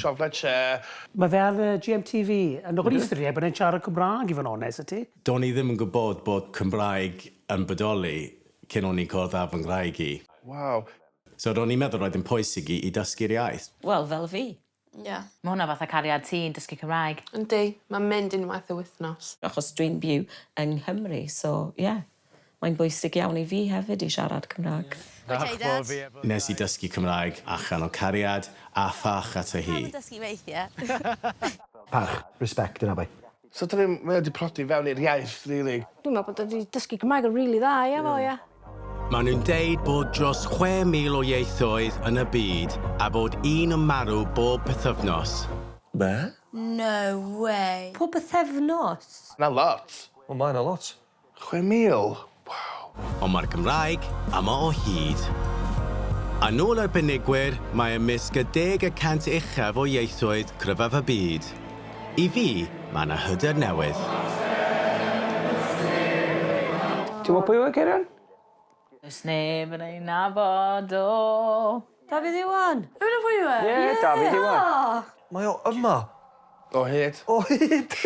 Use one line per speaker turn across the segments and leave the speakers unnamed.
Sean Fletcher.
Mae fe ar GMTV. Yn ôl i ystyried bod e'n siarad Cymraeg i fod yn onest 'da ti.
Do'n i ddim yn gwybod bod Cymraeg yn bodoli cyn o'n i'n cwrdd â fy ngwraig i.
Waw.
So ro'n i'n meddwl roedd yn pwysig i i dysgu'r iaith.
Wel, fel fi.
Ie.
Mae hwnna fatha cariad ti'n dysgu Cymraeg.
Yndi, mae'n mynd unwaith y wythnos.
Achos dwi'n byw yng Nghymru, so ie. Mae'n bwysig iawn i fi hefyd i siarad Cymraeg.
Ok, Dad.
Nes i dysgu Cymraeg allan o cariad a pharch ato hi.
Pam yn dysgu weithiau?
Parch. Respect dyna bai.
So 'dan ni'n... Mae o 'di prodi fewn i'r iaith rili.
Dwi'n meddwl bod o 'di dysgu Cymraeg yn rili dda ia fo ia.
Maen nhw'n deud bod dros 6,000 o ieithoedd yn y byd a bod un yn marw bob pythefnos.
Be?
No way.
Pob pythefnos?
'Na lot.
Wel mae 'na lot.
6,000? Waw.
Ond mae'r Gymraeg yma o hyd. Yn ôl arbenigwyr, mae ymysg y 10% uchaf o ieithoedd cryfaf y byd. I fi, mae 'na hyder newydd.
Ti'n gwybod pwy yw e, Cerian?
Does neb yn ei nabod o.
Dafydd Iwan!
Yw pwy yw e?
Ie, Dafydd Iwan.
Mae o yma.
O hyd.
O hyd!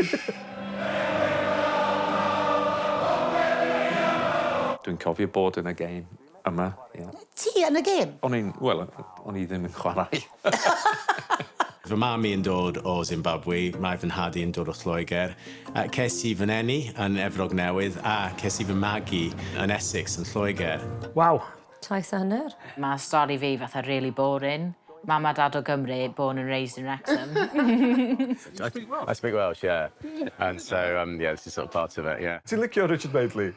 Dwi'n cofio bod yn y gêm yma, ie.
Ti yn y gêm?
O'n i'n, wel, o'n i ddim yn chwarae.
Fy mam i yn dod o Zimbabwe, mae fy nhad i yn dod o Lloegr. Ces i fy neni yn Efrog Newydd a ces i fy magu yn Essex yn Lloegr.
Waw.
Taith a hanner.
Mae stori fi fatha really boring. Mam a dad o Gymru, born and raised in Wrexham.
I speak Welsh. I speak Welsh, yeah. And so, yeah, this is sort of part of it, yeah.
Ti'n licio Richard Madeley?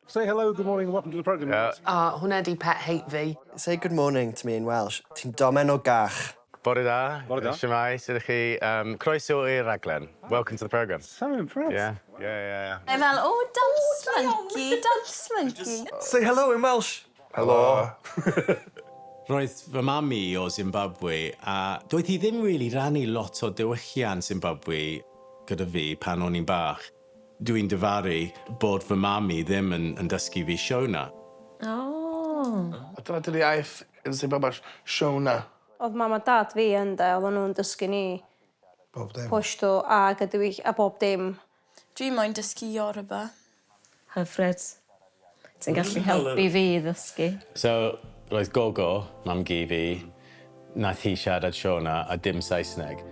Say hello, good morning and welcome to the programme.
Yeah.
O, hwnna 'di pet hate fi.
Say good morning to me in Welsh. Ti'n domen o gach.
Bore da.
Bore da.
Shwmae, sut ydych chi? Croeso i'r raglen. Welcome to the programme.
So impressed.
Yeah.
Mae fel, oh, dance monkey, dance monkey.
Say hello in Welsh. Hello.
Roedd fy mam i o Zimbabwe a doedd hi ddim really rannu lot o diwylliant Zimbabwe gyda fi pan o'n i'n bach. Dwi'n difaru bod fy mam i ddim yn, yn dysgu fi Shona.
Oh.
A dyna 'di'r iaith yn Zimbabwe, Shona.
Oedd mam a dad fi yn de, oedden nhw'n dysgu ni
Bob dim.
Pashto ag y diwyll- a bob dim.
Dwi moyn dysgu Yoruba.
Hyfryd. Ti'n gallu helpu fi i ddysgu.
So, roedd Gogo, mam-gu fi, nath hi siarad Shona a dim Saesneg.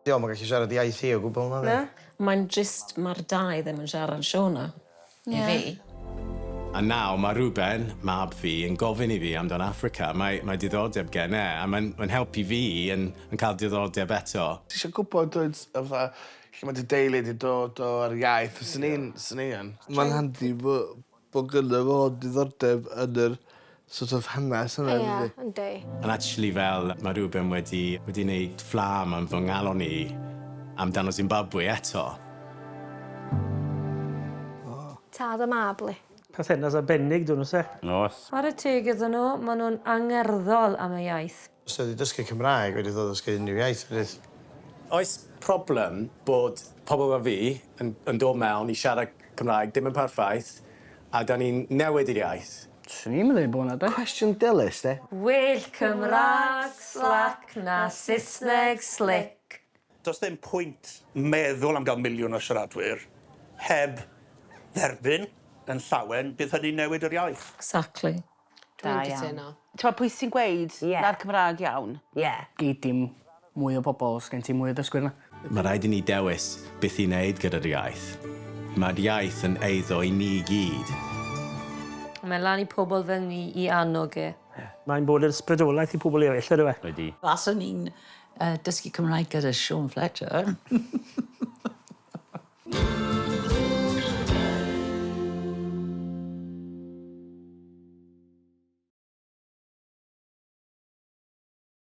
Diolch, mae'n gallu siarad iaith hi o gwbl na.
Na?
Mae'n drist mae'r dau ddim yn siarad Shona i fi.
A nawr mae Ruben, mab fi, yn gofyn i fi amdan Africa. Mae, mae diddordeb gen e, a mae'n mae helpu fi yn, yn cael diddordeb eto.
Ti eisiau gwybod dweud, fatha, lle mae dy deulu di dod o'r iaith, swn i'n, swn i yn.
Mae'n handi bod bo gynno fo diddordeb yn yr sort of hanes yna.
Ie, yndi.
And actually fel mae Ruben wedi, wedi wneud fflam am fy ngalon i amdano Zimbabwe eto.
Tad a mab, li.
Perthynas arbennig dyn nhw se.
Oes.
Chwarae teg iddyn nhw, maen nhw'n angerddol am y iaith.
Os wedi dysgu Cymraeg, wedi dod dysgu unrhyw iaith. Fydd.
Oes problem bod pobl fel fi yn, yn dod mewn i siarad Cymraeg dim yn perffaith a da ni'n newid yr iaith?
Swn i'n meddwl bod 'na de.
Cwestiwn dilys, de?
Well Cymraeg slac na Saesneg slick.
Does dim pwynt meddwl am gael miliwn o siaradwyr heb dderbyn yn llawen bydd hynny'n newid yr iaith.
Exactly.
Dwi'n cytuno.
Ti'n pwy sy'n gweud
Ie.
na'r Cymraeg iawn?
Ie.
Gei dim mwy o bobl os gen ti mwy o dysgwyr na.
Mae rhaid i ni dewis beth i wneud gyda'r iaith. Mae'r iaith yn eiddo i ni gyd.
Mae lan i pobl fel ni i annog e.
Mae'n bod yn ysbrydolaeth i pobl eraill, ydyw e?
Ydy.
Faswn i'n dysgu Cymraeg gyda Sean Fletcher.